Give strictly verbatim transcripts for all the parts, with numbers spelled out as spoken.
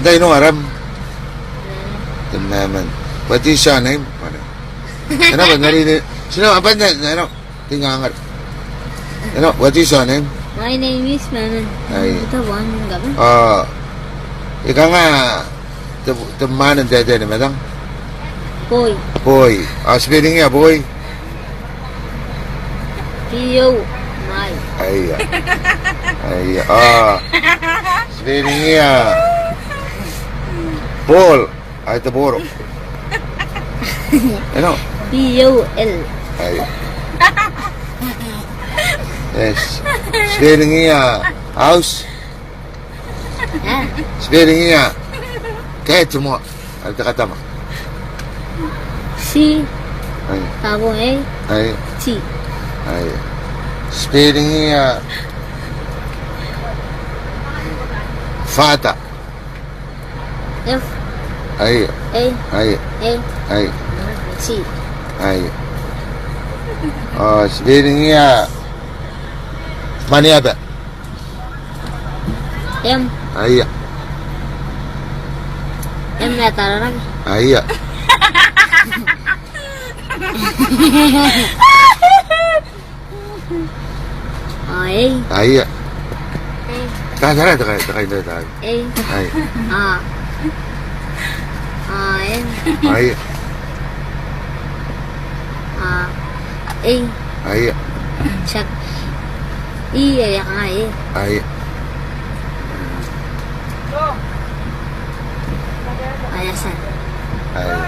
Te aino aram? Te Maman. What is your name? Ena bwa N na reirei. Ti na, a bwa N na, ena, te ingangare. Ena, what is your name? My name is Maman. Ai. Te bwa N na bwa. Ah. E kanga te, te mwaane n taetae ni matang? Boy. Boy. A spelling ia boy? B O Y. Aia. Aia. A spelling ia ball? Ai te boro. Ena? B O L. Aia. Yes. Spelling ia house? Spelling ia cat moa? Ai te katama. C. Ai. Double A. Ai. T. Ai. Spelling ia father? F. Ai. A. Ai. A. Ai. T. Ai. A spelling ia maneaba? M. Aia. M e tararake. Aia. A, A. Aia. A. Tara, tara, tara, tara, tara. A. Ai. A. A, N. Aia. A, A. Aia. Tiaki. I, aia, A, A. Aia. Aia, tiaki. Aia.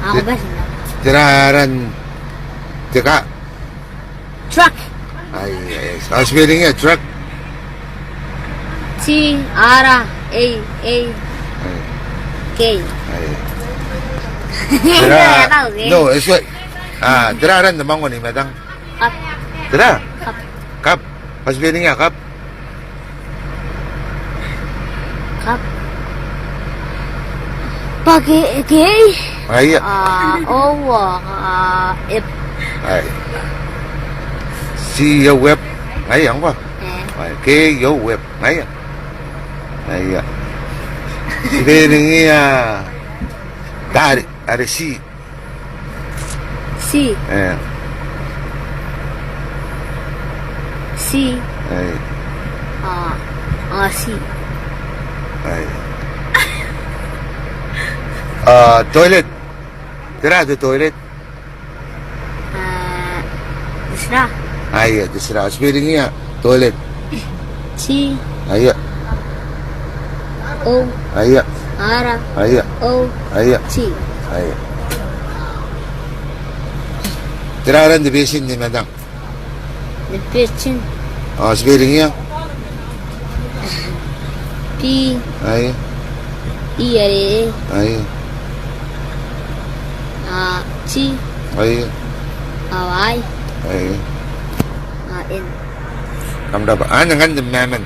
Ao te, bwa ti na. Tera aran te kaa? Truck. Ai, ai, ai. A spelling ia truck? T R A A K. Ai. Ai. Tera, no, e tuai. A, tera aran te mangoni i matang? Cup. Tera? Cup. Cup. A spelling ia cup? Cup. Bwa K, K. Aia. A, O, a, F. Ai. C, O, F. Aia, ngkoa. E. Ai, K, O, F. Aia. Aia. Spelling ia tari, are C? C. E. C. Ai. A, a, C. Ai. A, toilet. Tera te toilet? A, te tira. Aia, te tira. Spelling ia toilet? T. Aia. O. Aia. R. Aia. O. Aia. T. Aia. Tera aran te beetin i matang? Te beetin. A spelling ia? B. Aia. E, R, A. Aia. A, T. Aia. A, Y. Aia. A, N. Kam rabwa. Anne ngkanne te Maman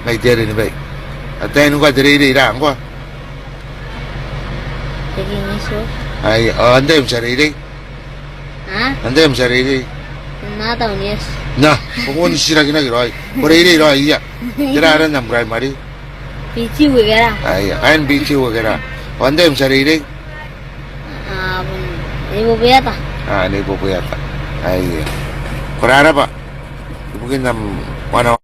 mai te are ni bai. Ataei ngkoa te reirei ra ngkoa? Te Kingiso. Aia, ao antai am tia reirei? A? Antai am tia reirei? Nna taun, yes. Na, ko bon titirakinaki raoi. Ko reirei raoi ia. Tera aran am primary? B T Wekera. Aia, kaain B T Wekera. Ao antai am tia reirei? A, bon Nei Bobeata. A, Nei Bobeata. Aia. Ko rarabwa ibukin am wanawana.